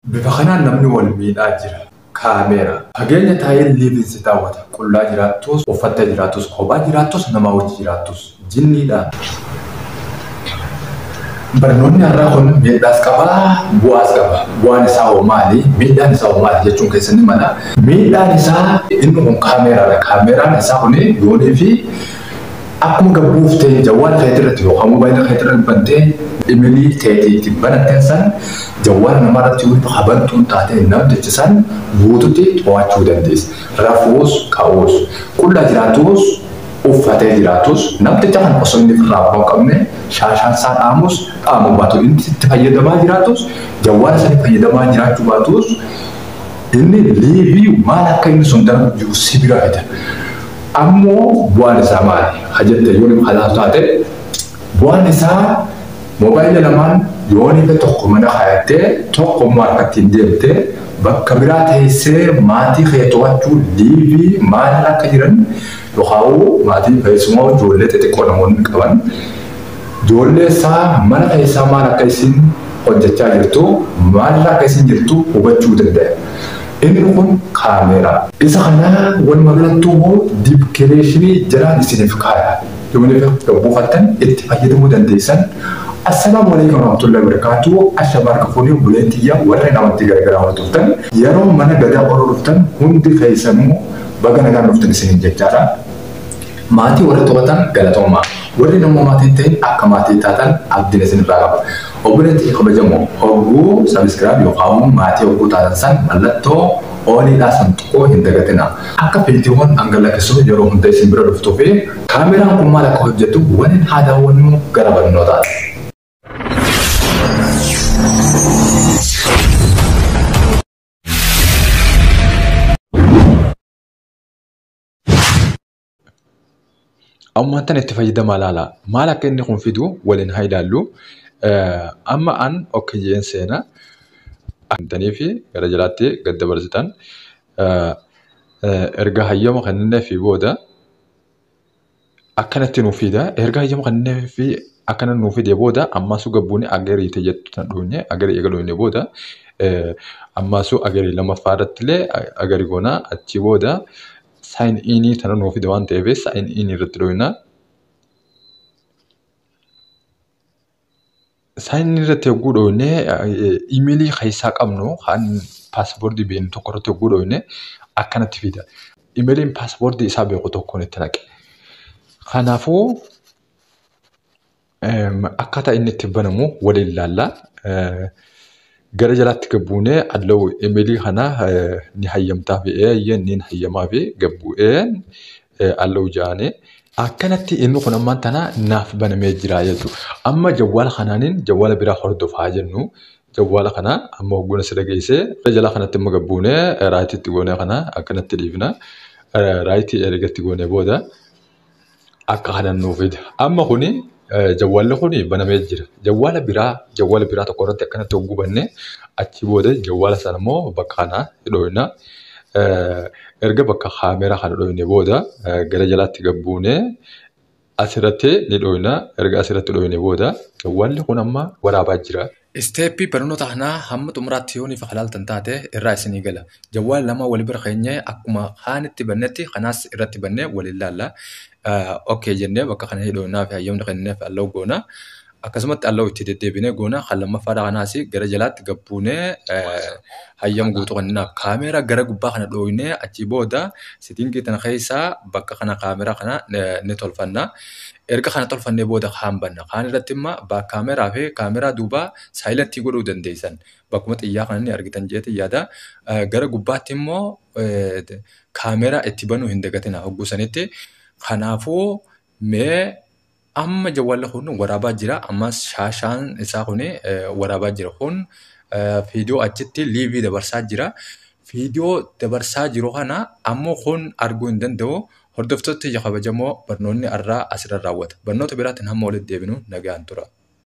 Bifa kanaan namni wal miidhaa jira. Kaameera. Fageenya taa'ee liiviin si daawwata. Qullaa jiraattus, uffattee jiraattus, kophaa jiraattus, namaa wajji jiraattus. Jinniidha. Barnoonni har'aa kun miidhaas qaba, bu'aas qaba. Bu'aan isaa hoo maali? Miidhaan isaa hoo maali jechuun keessan ni mala. Miidhaan isaa inni kun kaameeraadha. Kaameeraan isaa kun yoonii fi akkuma gabbuuftee jawwaala keetii irratti yookaan moobaayila keetii irratti bantee imeelii teetii ittiin banatteen san jawwaala namaa irratti yoo habantuun taatee namtichi san guututti to'achuu dandeessa. Rafuus ka'uus qullaa jiraatus uffatee jiraatus namticha kan osoo inni ofirraa hin qabne shaashaan isaa dhaamus dhaamuu baatu inni itti fayyadamaa jiraatus jawwaala sanii fayyadamaa jiraachuu baatus inni liivii maal akka inni sun dalagu jiru si bira fida. Ammoo bu'aan isaa maali? Ha jette yoo nama kalaatu taate bu'aan isaa moobaayila lamaan yoo nife tokko mana kaayattee tokko immoo harkatti hin deemtee bakka biraa teessee maatii kee to'achuu liivii maal akka jiran yookaan maatii keessumaa ijoollee xixiqqoo namoonni qaban ijoollee isaa mana keessaa maal akka isin hojjechaa jirtu maal akka isin jirtu hubachuu danda'a. Inni kun kaameeraa. Isa kana walumaa galattuu immoo diipkireeshinii jalaan isiniif kaaya. Yoo buufattan itti fayyadamuu dandeessan. Assalaamu alaikum warahmatullahi wabarakatuh. Ashamaa harka fuunee buleen tiyya warreen amantii garaagaraa hordoftan yeroo mana gadaa oroo dhuftan hundi keessanuu baga nagaan dhuftan isiniin jechaadha. Maatii warri to'atan galatoomaa. Warri nama maatii hin ta'in akka maatii taatan abdiin isinirraa qaba. Obboleetti kabajamoo hogguu sabiskiraayib yookaan maatii hogguu taatan san mallattoo ooliidhaa san tuquu hin dagatina. Akka viidiyoon hanga yeroo hunda isin bira dhuftuu fi kaameraan kun maal akka hojjetu waliin haa daawwannu gara barnootaati. Ammaan tan itti fayyadamaa laala. Maal akka inni kun fidu waliin haa ilaallu. Amma an okkee jeen seena. Antanii fi gara jalaatti gad dabarsitan. Erga hayyama kenneefii booda akkanatti nuuf fida. Erga hayyama kenneefii akkana nuuf fide booda ammasuu gabbuun agarii ta'e jettu tan dhuunye agarii eega dhuunye booda ammasuu agarii lammaffaa irratti illee agarii goona achi booda saayin inii tana nuuf fide waan ta'eef saayin inii irratti dhooyna. Saayin inii irratti yogguu dhooyne imeelii keessaa qabnu kan paaspoortii beeknu tokko irratti yogguu dhooyne akkanatti fida. Imeeliin paaspoortii isaa beeku tokkoon itti naqe. Kanaafuu akkaataa inni itti banamu waliin ilaalla. Gara jalaatti gabbuunee allow imeelii kana ni hayyamtaa fi eeyyee ni hayyamaa fi gabbu'ee allow jaanii. Akkanatti inni kun ammaan tana naaf banamee jira jechuudha. Amma jawwaala kanaaniin jawwaala biraa hordofaa jennu. Jawwaala kana amma hogguun asirra geessee gara jalaa kanatti immoo gabbuunee raayitiitti goonee kana akkanatti dhiifna. Raayitii ergatti goonee booda akka kanan nuuf fida. Amma kuni jawwaalli kun banamee jira. Jawwaala biraa jawwaala biraa tokko irratti akkanatti hogguu bannee achi booda jawwaala sana immoo bakka kana dhooyna. Erga bakka kaameeraa kana dhooyne booda gara jalaatti gabbuunee asirratti ni dhooyna. Erga asirratti dhooyne booda jawwaalli kun amma waraabaa jira. Isteeppii barnoota kanaa hamma xumuraatti yoo niif halaaltan taate irraa isinii gala. Jawwaala lama wal bira keenyee akkuma kaanitti bannetti kanaas irratti bannee waliin laalla. Okkee jennee bakka kana hidhoonaa fi hayyamni kenneef allow goona. Akkasumatti allow itti deddeebinee goona. Kan lammaffaadha kanaas gara jalaatti gabbuunee hayyama guutuu kennaaf. Kaameeraa gara gubbaa kana dhooynee achii booda sitingii tana keessaa bakka kana kaameeraa kana ni tolfanna. Erga kana tolfannee booda kaan banna. Kaan irratti immoo kaameeraa fi kaameeraa duubaa saayilantii godhuu dandeessan. Bakkuma xiyyaa kana ni argitan jeetii yaada. Gara gubbaatti immoo kaameeraa itti banuu hin dagatina hogguu sanitti. Kanaafuu mee amma jawwaalli kun waraabaa jira. Ammas shaashaan isaa kun waraabaa jira. Kun viidiyoo achitti liivii dabarsaa jira. Viidiyoo dabarsaa jiru kana ammoo kun arguu hin danda'u. Hordoftoota kabajamoo barnoonni har'aa asirra raawwata. Barnoota biraatiin hamma walitti deebinu nagaan tura.